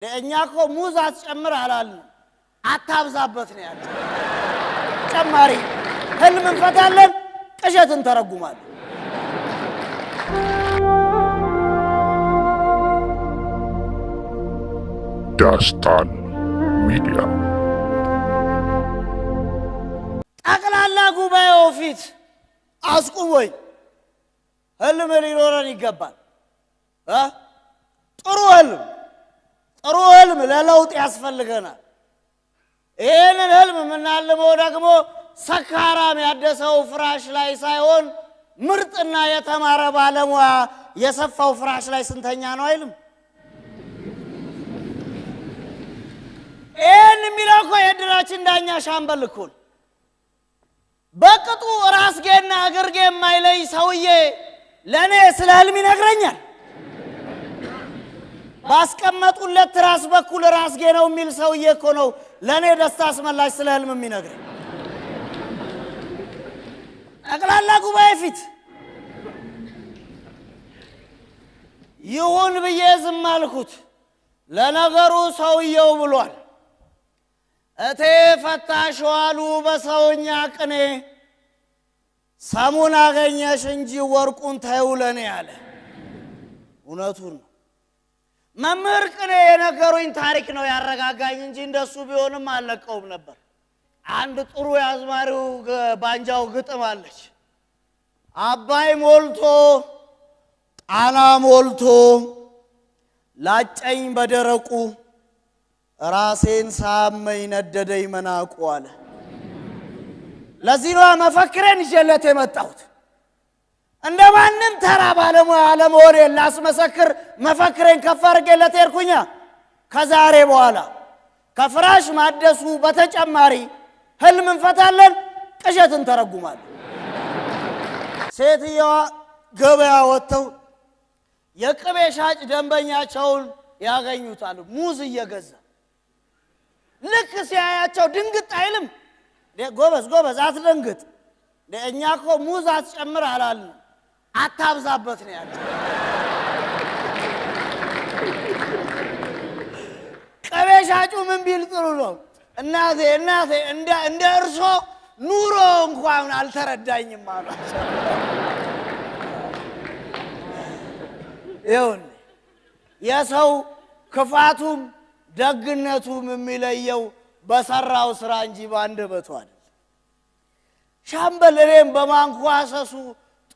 እኛ እኮ ሙዝ አትጨምር አላልንም፣ አታብዛበት ነው ያለው። ጨማሪ ህልም እንፈታለን፣ ቅዠት እንተረጉማለን። ዳስታን ሚዲያ። ጠቅላላ ጉባኤው ፊት አስቁሞኝ ህልም ሊኖረን ይገባል እ ጥሩ ህልም፣ ጥሩ ህልም ለለውጥ ያስፈልገናል። ይህንን ህልም የምናልመው ደግሞ ሰካራም ያደሰው ፍራሽ ላይ ሳይሆን ምርጥና የተማረ ባለሙያ የሰፋው ፍራሽ ላይ ስንተኛ ነው አይልም። ይህን የሚለው እኮ የእድራችን ዳኛ ሻምበል እኮ ነው። በቅጡ ራስጌና እግርጌ የማይለይ ሰውዬ ለእኔ ስለ ህልም ይነግረኛል። ባስቀመጡለት ራስ በኩል ራስጌ ነው የሚል ሰውዬ እኮ ነው ለእኔ ደስታ አስመላሽ ስለ ህልም የሚነግረኝ። ጠቅላላ ጉባኤ ፊት ይሁን ብዬ ዝም አልኩት። ለነገሩ ሰውየው ብሏል። እቴ ፈታሽ ዋሉ በሰውኛ ቅኔ ሰሙን አገኘሽ እንጂ ወርቁን ተይው ለኔ አለ። እውነቱን ነው። መምህር ቅኔ የነገሩኝ ታሪክ ነው ያረጋጋኝ እንጂ እንደሱ ቢሆንም አልለቀውም ነበር። አንድ ጥሩ የአዝማሪው ባንጃው ግጥም አለች። አባይ ሞልቶ ጣና ሞልቶ ላጨኝ በደረቁ ራሴን ሳመኝ ነደደኝ መናቁ አለ። ለዚህ ነዋ መፈክሬን ይዤለት የመጣሁት። እንደ ማንም ተራ ባለሙያ አለመሆኔን ላስመሰክር መፈክሬን ከፍ አድርጌለት ሄድኩኛ። ከዛሬ በኋላ ከፍራሽ ማደሱ በተጨማሪ ህልም እንፈታለን፣ ቅዠት እንተረጉማለን። ሴትየዋ ገበያ ወጥተው የቅቤ ሻጭ ደንበኛቸውን ያገኙታል፣ ሙዝ እየገዛ። ልክ ሲያያቸው ድንግጥ አይልም? ጎበዝ ጎበዝ፣ አትደንግጥ። እኛ እኮ ሙዝ አትጨምር አላልንም፣ አታብዛበት ነው ያለው። ቅቤ ሻጩ ምን ቢል ጥሩ ነው? እናቴ እናቴ፣ እንደ እርሶ ኑሮ እንኳን አልተረዳኝም አሏቸው። ይኸውልህ የሰው ክፋቱም ደግነቱም የሚለየው በሰራው ስራ እንጂ በአንደበቱ አይደለም። ሻምበል እኔም በማንኳሰሱ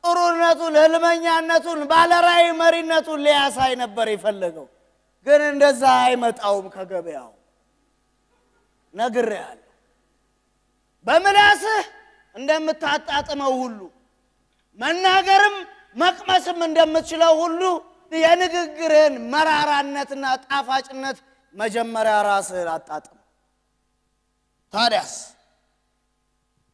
ጥሩነቱን፣ ህልመኛነቱን፣ ባለራዕይ መሪነቱን ሊያሳይ ነበር የፈለገው። ግን እንደዛ አይመጣውም ከገበያው። ነግሬሃለሁ። በምላስህ እንደምታጣጥመው ሁሉ መናገርም መቅመስም እንደምትችለው ሁሉ የንግግርህን መራራነትና ጣፋጭነት መጀመሪያ ራስህን አጣጥም። ታዲያስ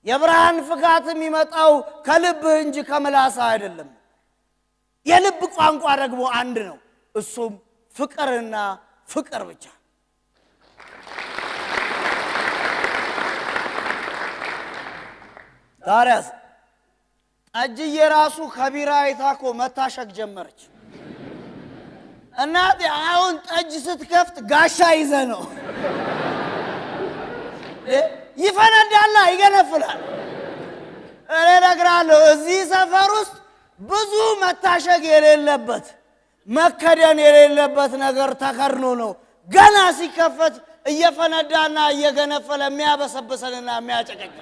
የብርሃን ፍካት የሚመጣው ከልብህ እንጂ ከምላስህ አይደለም። የልብ ቋንቋ ደግሞ አንድ ነው፣ እሱም ፍቅርና ፍቅር ብቻ። ታዲያስ ጠጅዬ ራሱ ከቢራ አይታ እኮ መታሸግ ጀመረች። እናቴ አሁን ጠጅ ስትከፍት ጋሻ ይዘ ነው ይፈነዳላ፣ ይገነፍላል። እኔ እነግርሃለሁ እዚህ ሰፈር ውስጥ ብዙ መታሸግ የሌለበት መከደን የሌለበት ነገር ተከድኖ ነው ገና ሲከፈት እየፈነዳና እየገነፈለ የሚያበሰብሰንና የሚያጨቀጭ።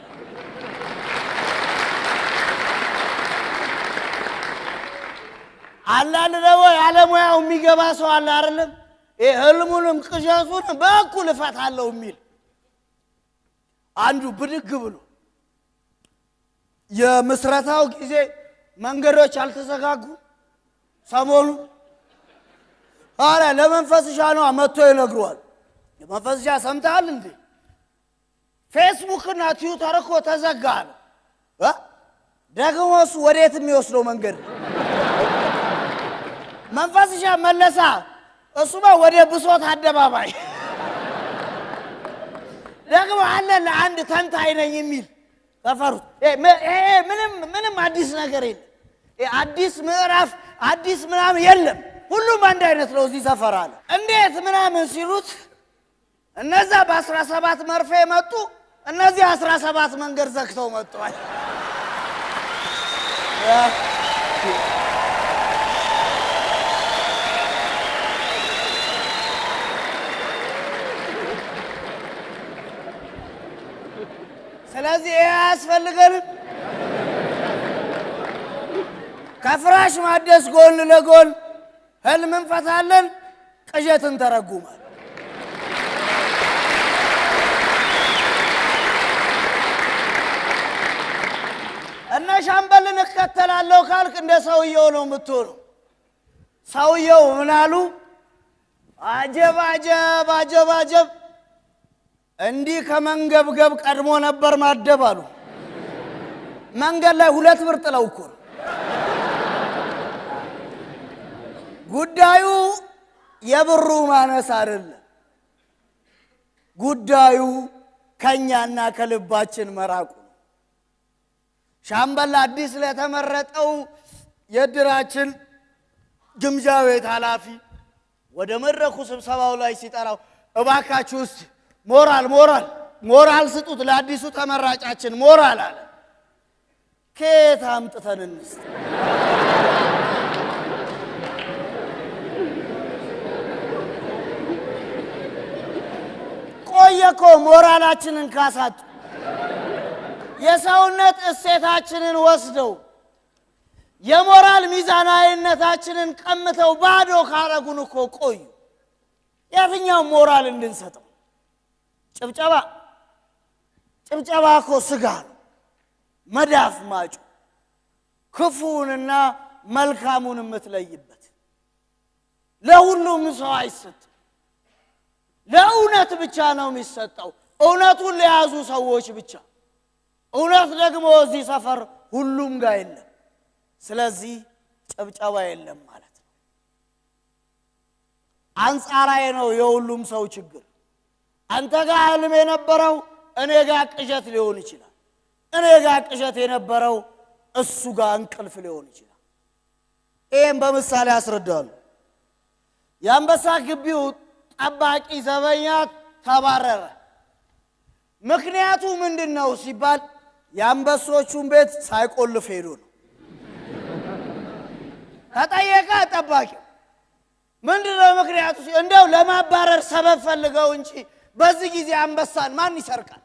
አንዳንድ ደግሞ ያለሙያው የሚገባ ሰው አለ አይደለም? ይሄ ህልሙንም ቅዠቱንም በእኩል እፈታለሁ የሚል። አንዱ ብድግ ብሎ የምስረታው ጊዜ መንገዶች አልተዘጋጉ ሰሞኑ ኧረ ለመንፈስሻ ነው መጥቶ ይነግረዋል። ለመንፈስሻ ሰምተሃል እንዴ? ፌስቡክ እና ትዊተር እኮ ተዘጋ አለ። ደግሞ እሱ ወዴት የሚወስደው መንገድ ነው? መንፈስሻ መለሳ እሱማ ወደ ብሶት አደባባይ። ደግሞ አለ ለአንድ ተንታኝ ነኝ የሚል ሰፈሩት። ይሄ ምንም ምንም አዲስ ነገር የለም። አዲስ ምዕራፍ አዲስ ምናምን የለም። ሁሉም አንድ አይነት ነው እዚህ ሰፈር አለ። እንዴት ምናምን ሲሉት እነዛ በ17 መርፌ መጡ፣ እነዚህ 17 መንገድ ዘግተው መጥተዋል። ስለዚህ ይሄ አያስፈልገንም። ከፍራሽ ማደስ ጎን ለጎን ህልም እንፈታለን፣ ቅዠት እንተረጉማለን። እነ ሻምበልን እከተላለሁ ካልክ እንደ ሰውየው ነው የምትሆነው። ሰውየው ምን አሉ? አጀብ አጀብ አጀብ አጀብ፣ እንዲህ ከመንገብገብ ቀድሞ ነበር ማደብ አሉ። መንገድ ላይ 2 ብር ጥለው እኮ ነው። ጉዳዩ የብሩ ማነስ አይደለም። ጉዳዩ ከኛና ከልባችን መራቁ ነው። ሻምበል አዲስ ለተመረጠው የድራችን ግምጃ ቤት ኃላፊ ወደ መድረኩ ስብሰባው ላይ ሲጠራው እባካችሁ እስቲ ሞራል ሞራል ሞራል ስጡት ለአዲሱ ተመራጫችን ሞራል አለ። ከየት አምጥተን እንስጥ? ቆየ እኮ ሞራላችንን ካሳጡ፣ የሰውነት እሴታችንን ወስደው የሞራል ሚዛናዊነታችንን ቀምተው ባዶ ካረጉን እኮ ቆዩ። የትኛው ሞራል እንድንሰጠው? ጭብጨባ ጭብጨባ እኮ ስጋ ነው፣ መዳፍ ማጩ፣ ክፉንና መልካሙን የምትለይበት። ለሁሉም ሰው አይሰጥም፣ ለእውነት ብቻ ነው የሚሰጠው። እውነቱን ለያዙ ሰዎች ብቻ። እውነት ደግሞ እዚህ ሰፈር ሁሉም ጋር የለም። ስለዚህ ጭብጨባ የለም ማለት ነው። አንጻራዊ ነው የሁሉም ሰው ችግር። አንተ ጋር ህልም የነበረው እኔ ጋር ቅዠት ሊሆን ይችላል። እኔ ጋር ቅዠት የነበረው እሱ ጋር እንቅልፍ ሊሆን ይችላል። ይሄን በምሳሌ አስረዳለሁ። የአንበሳ ግቢው ጠባቂ ዘበኛ ተባረረ። ምክንያቱ ምንድነው ሲባል የአንበሶቹን ቤት ሳይቆልፍ ሄዶ ነው። ተጠየቀ ጠባቂው፣ ምንድነው ምክንያቱ? እንደው ለማባረር ሰበብ ፈልገው እንጂ በዚህ ጊዜ አንበሳን ማን ይሰርቃል?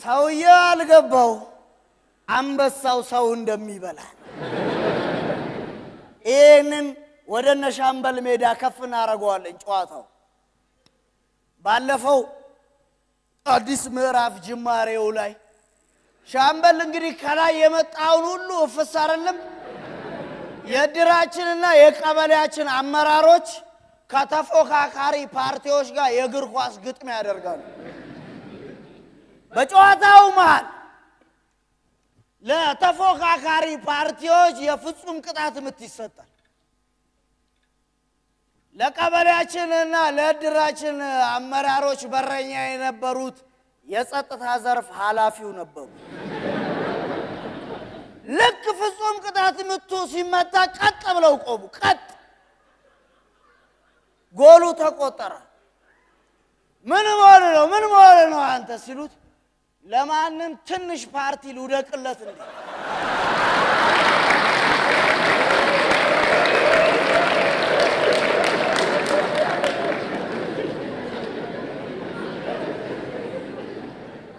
ሰውየው አልገባው አንበሳው ሰው እንደሚበላ። ይሄንን ወደ እነ ሻምበል ሜዳ ከፍ እናደርገዋለን ጨዋታው። ባለፈው አዲስ ምዕራፍ ጅማሬው ላይ ሻምበል እንግዲህ ከላይ የመጣውን ሁሉ እፍስ አይደለም። የድራችንና የቀበሌያችን አመራሮች ከተፎካካሪ ፓርቲዎች ጋር የእግር ኳስ ግጥሚያ ያደርጋሉ። በጨዋታው መሃል ለተፎካካሪ ፓርቲዎች የፍጹም ቅጣት ምት ይሰጣል። ለቀበሌያችንና ለድራችን አመራሮች በረኛ የነበሩት የጸጥታ ዘርፍ ኃላፊው ነበሩ። ልክ ፍጹም ቅጣት ምቱ ሲመታ ቀጥ ብለው ቆሙ። ቀጥ ጎሉ ተቆጠረ። ምን መሆን ነው? ምን መሆን ነው አንተ ሲሉት ለማንም ትንሽ ፓርቲ ልውደቅለት እንዴ?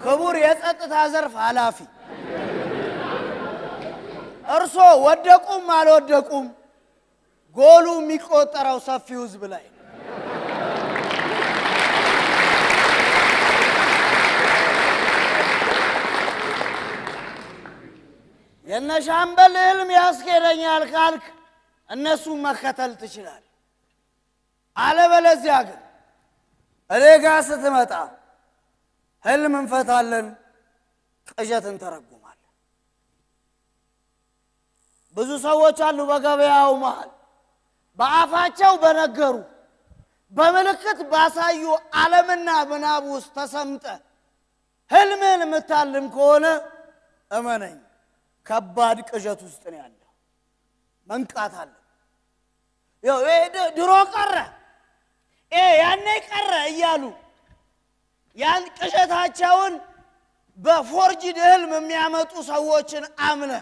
ክቡር የጸጥታ ዘርፍ ኃላፊ እርሶ ወደቁም አልወደቁም ጎሉ የሚቆጠረው ሰፊው ህዝብ ላይ ነው። የነሻምበል ህልም ያስኬደኛል ካልክ እነሱን መከተል ትችላለህ። አለበለዚያ ግን እኔ ጋር ስትመጣ ህልም እንፈታለን፣ ቅዠት እንተረጉማለን። ብዙ ሰዎች አሉ በገበያው መሃል በአፋቸው በነገሩ በምልክት ባሳዩ ዓለምና ምናብ ውስጥ ተሰምጠ ህልምህን የምታልም ከሆነ እመነኝ ከባድ ቅዠት ውስጥ ነው ያለው። መንቃት አለ። ድሮ ቀረ ያኔ ቀረ እያሉ ያን ቅዠታቸውን በፎርጅድ ህልም የሚያመጡ ሰዎችን አምነ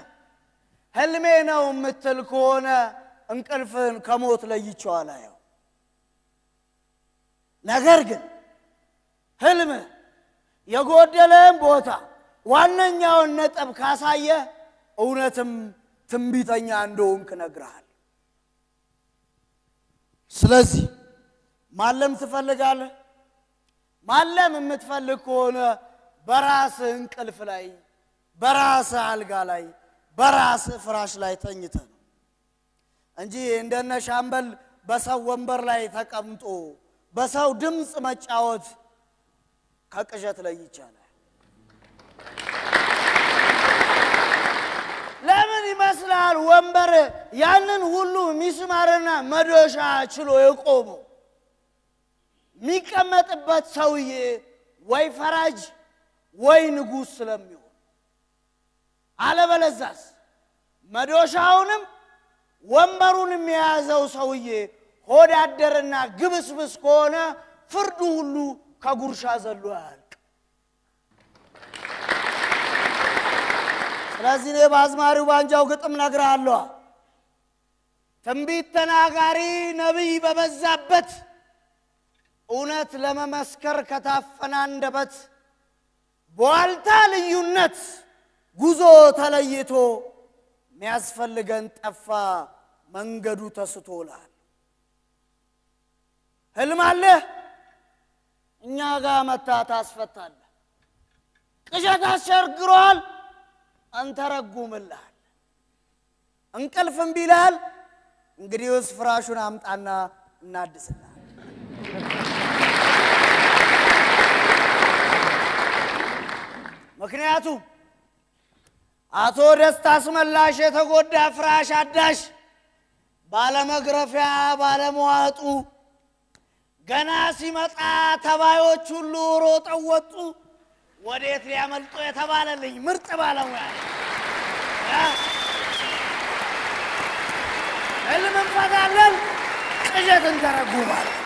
ህልሜ ነው የምትል ከሆነ እንቅልፍህን ከሞት ለይቼው አላየው። ነገር ግን ህልምህ የጎደለህን ቦታ ዋነኛውን ነጥብ ካሳየ እውነትም ትንቢተኛ እንደሆንክ እነግርሃለሁ። ስለዚህ ማለም ትፈልጋለህ? ማለም የምትፈልግ ከሆነ በራስህ እንቅልፍ ላይ፣ በራስህ አልጋ ላይ፣ በራስህ ፍራሽ ላይ ተኝተህ ነው እንጂ እንደነ ሻምበል በሰው ወንበር ላይ ተቀምጦ በሰው ድምፅ መጫወት ከቅዠት ላይ ይቻላል። ለምን ይመስላል ወንበር ያንን ሁሉ ሚስማርና መዶሻ ችሎ የቆመው? የሚቀመጥበት ሰውዬ ወይ ፈራጅ ወይ ንጉሥ ስለሚሆን፣ አለበለዛስ መዶሻውንም ወንበሩን የያዘው ሰውዬ ሆዳደርና ግብስብስ ከሆነ ፍርዱ ሁሉ ከጉርሻ ዘሎ አያልቅ። ስለዚህ እኔ በአዝማሪው ባንጃው ግጥም እነግርሃለሁ። ትንቢት ተናጋሪ ነቢይ በበዛበት፣ እውነት ለመመስከር ከታፈነ አንደበት፣ በዋልታ ልዩነት ጉዞ ተለይቶ የሚያስፈልገን ጠፋ መንገዱ ተስቶላል። ህልም አለህ? እኛ ጋር መታ ታስፈታለህ። ቅዠት አስቸግሮሃል? እንተረጉምልሃል። እንቅልፍ እምቢ ይልሃል? እንግዲህስ ፍራሹን አምጣና እናድስልሃል። ምክንያቱም አቶ ደስታ አስመላሽ የተጎዳ ፍራሽ አዳሽ ባለመግረፊያ ባለመዋጡ ገና ሲመጣ ተባዮች ሁሉ ሮጠው ወጡ። ወዴት ሊያመልጡ የተባለልኝ ምርጥ ባለሙያ ህልም እንፈታለን፣ ቅዠት እንተረጉማለን።